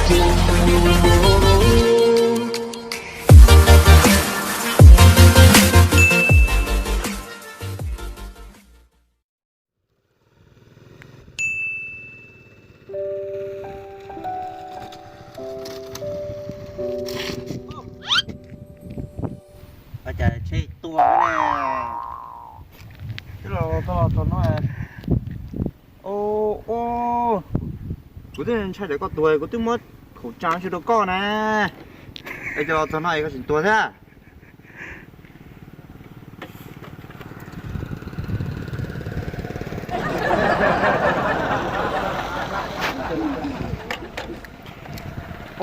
Cas tsheb tuag ne. Twb los txog tog no. Kuv twb ntshai tsam koj tuag, kuv twb muab khẩu trang tseg rau koj na. Es cas los txog no es koj tseem tuag thiab?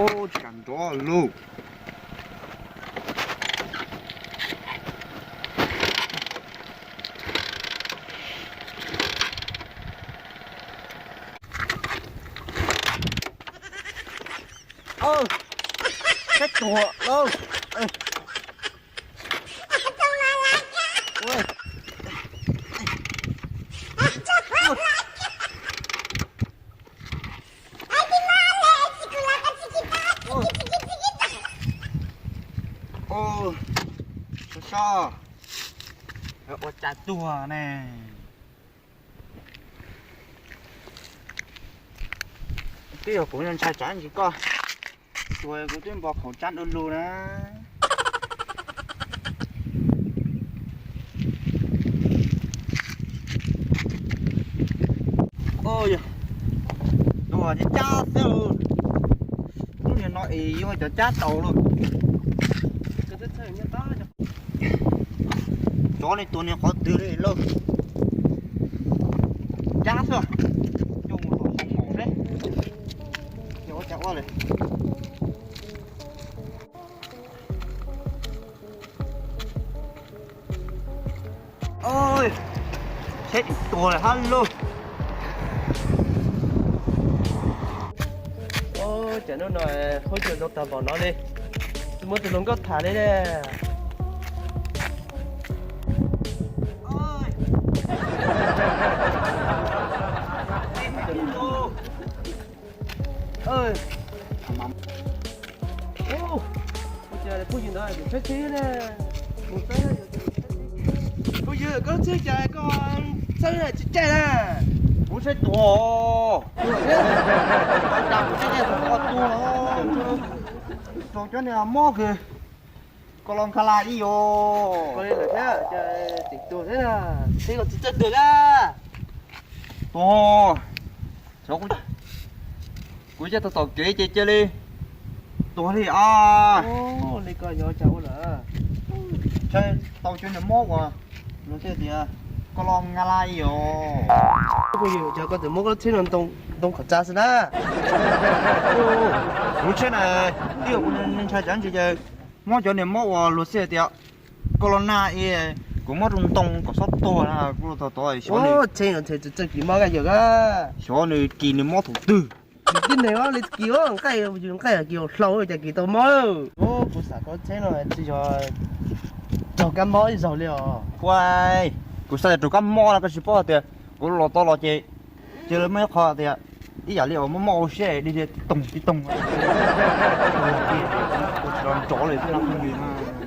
Ub, tsis kam nrov lauj. Sab tuag lauj. Sab sab, ua cas tuag ne. Twb yog kuv ntshai tsam ntsis koj tuag, kuv twb npo khẩu trang du lug na. Tuag cab cab xwb. Lub niag no es yuav cov cab tau lauj. Tsov ne tuag niag qhov twg li lauj. Cab xwb. Coj mus tom xyoob maum seb yog ua cas ua lawm. Seb tseem tuag lawm hab lauj. Cas hnub no huab cua zoo tag npaum no li, tsis muaj tus hluas nkauj tham li ne. Ua cas phooj ywg ntawd tseem tsheb tsheb ne? Mus txawb, phooj ywg, koj tsheb cas koj txawb tsis caij na? Kuv tsheb tuag. Tuag thiab. Cas kuv tsheb caij tuag, tuag rau cov niag mob kws koj los nkag laj ib yam. Koj li lawm thiab, cas tseem tuag thiab na? Tsheb koj tsis txawj tuag thiab. Tuag. Kuv caij tau tom kev ces cia li tuag li as. Li koj yog cas ua lawm? Tsheb tau cov niag mob uas luag tej tias koj los nkag laj ib yam. Phooj ywg, cas koj tseem muab koj lub tsheb no ntoo khov tsa xwb na? Kuv tsheb na, twb yog kuv ntshai tsam ntsis ces muab cov niag mob uas luag tej tias koj los nag es kuv muab rau ntoo kom txhob tuag na, kuv los txog tod xyov nws tsheb no tsheb txawj kis mob koj yawg a. Xyov nws kis nws mob thaum twg. Nws tib neeg li kis nqaij, yus nqaij kis hlau cas kis tau mob. Kuv xav koj tsheb no tsis yog raug kab mob ib zaug li os. Kuv xav tias raug kab mob no koj tsis paub tias kuv los tau los ces cia li muaj ib qho tias ib yam li uas mob mob ua siab dig tib toog tib toog.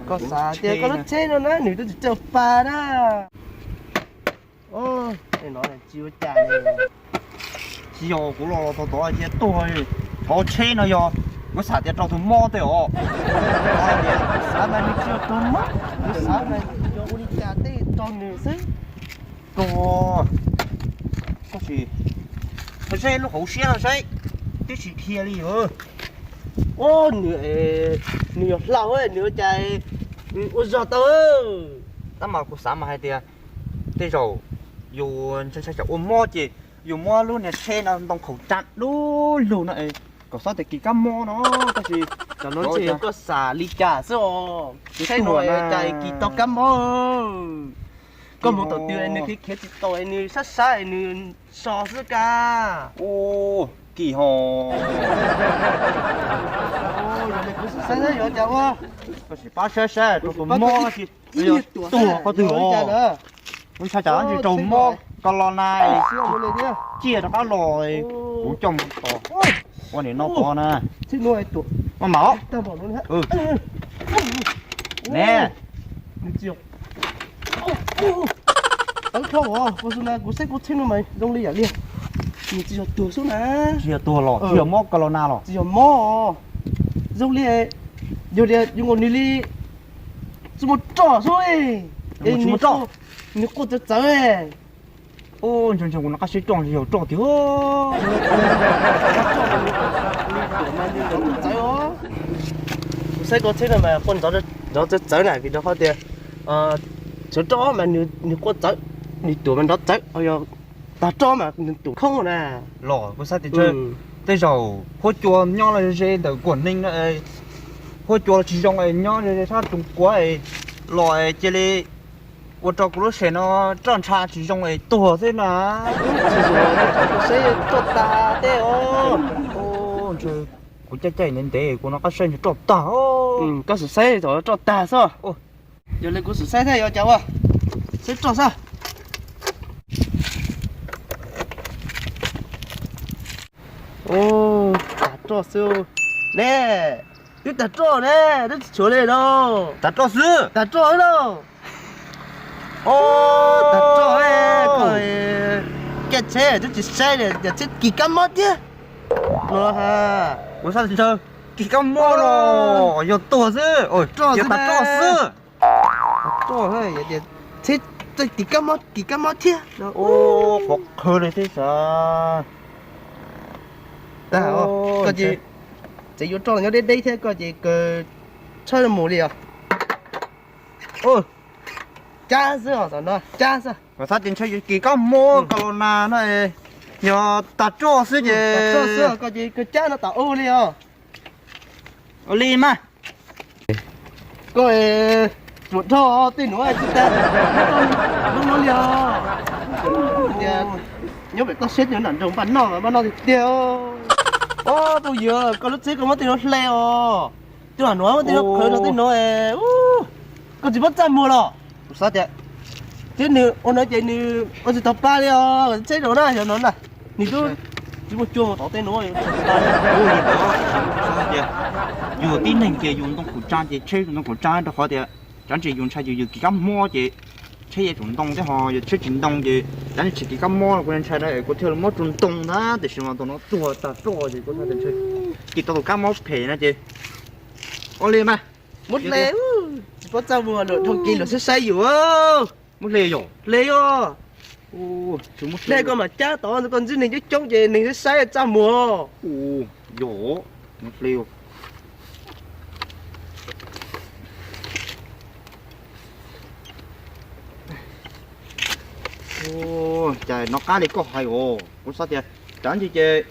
Koj xav tias koj lub tsheb no na nws twb tsis txawj pa na. No tsis ua cas li. Tsis yog kuv los tau tod cia tuag li. Cov tsheb no yog kuv xav tias raug tus mob tej os. Xav mas nws tsis yog raug mob, kuv xav mas yog ua li cas tej raug nws xwb. Tuag. Tab sis saib lub hauv siab no saib, twb tsis dhia li os. Nws, nws yog hlau, nws ua cas ua zog tau. Tab mas kuv xav mas hais tias tej zaum yus ntshai tsam ua mob ces yus muab lub niag tsheb no ntoo khaum tsa du lug no kom txhob tias kis kab mob no. Tab sis koj xav li cas xwb os? Tsheb no cas kis tau kab mob? Koj mus tom twg nws khiav khiav tsis tau, nws sab sab nws so xwb kab. Kis ho. Saib saib yuav cas ua. Koj sim pab saib saib rau tus mob no tsis tuag qhov twg os. Kuv ntshai tsam tsis raug mob koj los na, ciaj rov qab los kuv coj mus tos. Ua nim no pov na. Maj mam os. Ne. Tawv dhau os, kuv xav kuv txheeb no mas zoo li yam li nws tsis yog tuag xwb na. Tsis yog tuag los tsis yog mob corona los? Tsis yog mob, zoo li yog tias yuav nkaus nws li tsis muaj roj xwb. Es nws quaj txawv txawv. Ntshe ntshe kuv noj qab sib roj ntshe yog roj tiag. Kuv saib koj txheeb no mas quaj nrov txawv txawv na, vim rau qhov tias tshav roj mas nws quaj txawv, nws tuam mas nrov txawv, ho yog tag roj mas nws tuam khoob na. Los kuv xav tias tej zaum huab cua nyob los ze ntawm kuam neeg no, huab cua los tsis zoo es nyob ze sab Tsuas Kuav los cia li ua rau kuv lub sev no roj ntsha tsis zoo es tuag xwb na. Tsis zoo, kuv saib roj tag teb os. Ntshe kuv caij caij ntev ntev kuv noj qab saib ntshe roj tag. Koj sim saib thaum roj tag xwb. Yog li kuv sim saib thiab yuav cas ua, saib roj xwb. Tag roj xwb ne, twb tag roj ne, twb tsis tshuav li no. Tag roj xwb, tag roj xwb lauj. Tag roj, koj caij tsheb twb tsis saib li, yog tsheb kis kab mob thiab no ha. Kuv xav tias kis kab mob los yog tuag xwb, yog tag roj xwb. Tag roj, yog tias tsheb kis kab mob, kis kab mob thiab. Qhov qhawv li thiab xav. Tag, koj ces tseem yuav roj los nyob deb deb thiab, koj ces kawg tshawb mus li os. Cab xwb os, no cab xwb. Kuv xav tias ntshe yuav kis kab mob corona no, yog tag roj xwb ces, tag roj xwb koj ces kawg cab no tas ua li os. Ua li mas. Koj ruam dhau, tej nuav tsis tas lub no li os. Nyob pem toj siab nyob nram nroog npaj noj mas npaj noj tiag tiag. Ob tug yawg, koj lub tsheb koj muab tej nuav hle os. Tej nuav muab tej nuav qhwv rau tej nuav, koj tsis paub txaj muag los? Kuv xav tias, thiab nws ua no ces nws ua tsis tau pa li os, tsheb rau na, yog no na, nws twb tsis muaj cua mus tod tej nuav. Yus tib neeg ces yus ntoo khaum tsaa ces tsheb ntoo khaum tsaa rau qhov tias tsam ntsis yus ntshai yus yws kis kab mob ces tsheb yuav tsum ntoo thiab, ho yog tsheb tsis ntoo ces tsam ntsis tsheb kis kab mob kuv ntshai na, kuv thiaj li muab tsuj ntoo ntag, tiam sis mas tus no tuag tag roj ces kuv ntshai kis tau tus kab mob phem no ces ua li mas. Muab hle, tsis paub txaj muag, luag dhau kev luag saib saib yus. Muab hle yom? Hle os. Hle koj mam cab tod, koj ntsib neeg coob coob ces neeg saib saib txaj muag. Yog, muab hle. Cas nov qab li koj hais os, kuv xav tias tsam ntsis ces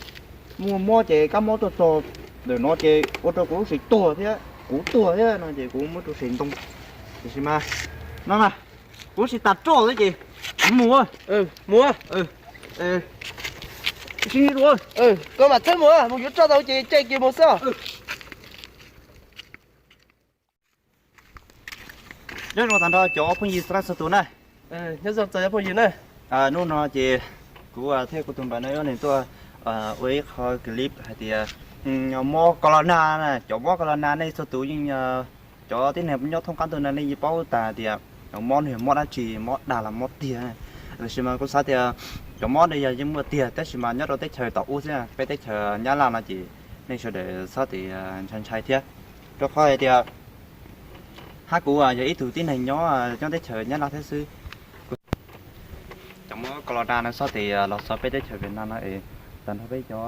muaj mob ces kab mob tuaj txog ntawm no ces ua rau kuv lub sev tuag thiab kuv tuag thiab no ces kuv muab rau sev ntoo. Tiam sis mas no na, kuv lub sev tas roj xwb ces kuv mus. Mus. Sib ntsib dua. Koj mam txhawb mus, mus yuav roj tau ces caij kiag mus xwb. Nyob zoo tag nrho cov phooj ywg sawv daws txhua tus na. Nyob zoo txog cov phooj ywg na. Hnub no ces kuv thiab kuv tus npawg no yuav tuaj ua ib qho clip hais tias mob corona na, cov mob corona nej txhua tus yeej, cov tib neeg nyob thoob qab ntuj no nej yeej paub tag tias mob no yog mob dab tsi, mob dag los mob tiag. Tiam sis mas kuv xav tias cov mob no yog yeej muaj tiag, tab sis mas nyob rau teb chaws tom ub xwb, peb teb chaws Nyab Laj no ces nej sawv daws txhob ntshai ntshai thiab, rau qhov hais tias hab kuv yog ib tug tib neeg nyob nyob teb chaws Nyab Laj thiab xwb. Cov mob corona no txhob tes los txog peb teb chaws Việt Nam no es tag nrho peb cov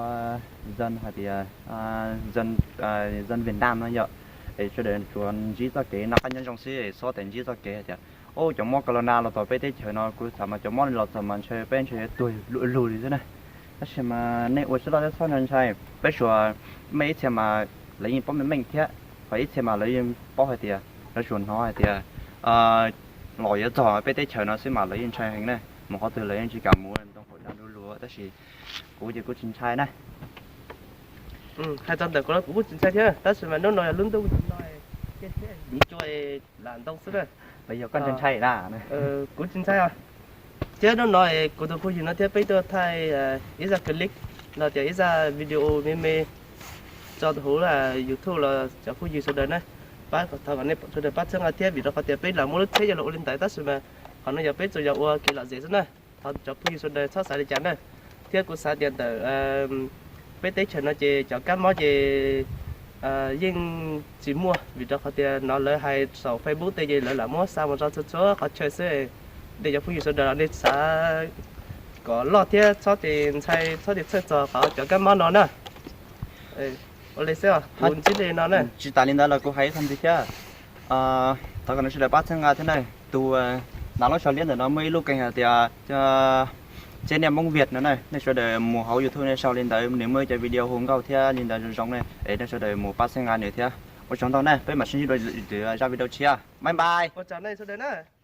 dân hais tias dân Việt Nam no yom, es sawv daws tsuas ntsib txoj kev noj qab nyob zoo xwb, txhob tes ntsib txoj kev hais tias, o, cov mob corona los txog peb teb chaws no, kuv xav mas cov mob no los txog mas ntshe peb ntshe yuav tuag luj luj li xwb na. Tab sis mas nej ua tsis tau thiab txhob ntshai, peb suav mej ib txhia mas lawv yeej paub meej meej thiab, ho ib txhia mas lawv yeej paub hais tias, lawv suav hnov hais tias los yuav txog peb teb chaws no xwb mas lawv yeej ntshai heev na, mus qhov twg lawv yeej tsis kam mus, ntoo khaum dag du lug, tab sis kuv ces kuv tsis ntshai na. Hais txog ntawm kuv los kuv kuj tsis ntshai thiab, tab sis mas hnub no yog lub ntuj no, cua lam ntoo xwb na. Yog koj ntshai ntshai na. Kuv tsis ntshai os. Thiab hnub no kuv tus phooj ywg no thiab peb tuaj thaij ib zaj clip los tias ib zaj video me me tso huv YouTube los cov phooj ywg sawv daws na, pab thov kom nej sawv daws pab txhawb nqa thiab, vim rau qhov tias peb lam muab lub tsheb coj los ua li ntawd tab sis mas qhov no yog peb tsuas yog ua kev lom zem xwb na. Thov cov phooj ywg sawv daws txhob xav li cas na. Thiab kuv xav tias ntawm peb teb chaws no ces cov kab mob ces yeej tsis muaj, vim rau qhov tias no lawv hais saum Facebook tej ces lawv lam muab xa mus rau txhua txhua qhov chaw xwb. Nej cov phooj ywg sawv daws los nej xav kom loj thiab txhob tes ntshai txhob tes txhawj txog qhov cov kab mob no na. Ua li xwb, kuv ntsib li no na. Tsis tas li ntawd los kuv hais ib qho ntxiv thiab. Thov kom nej sawv daws pab txhawb nqa thiab na. Tus nav lub sau liab ntawm no muaj ib lub keeg hais tias Tsiab Niaj Hmoob Viaj no na, nej sawv daws mus hauv YouTube nej sau li ntawd, nws muaj ib cov video hu nkauj thiab li ntawd zoo zoo ne, es nej sawv daws mus pab txhawb nqa nws thiab. Ua tsaug ntau na, peb mam sib ntsib dua lwm zaj video tshiab. Bye bye. Ua tsaug nej sawv daws na.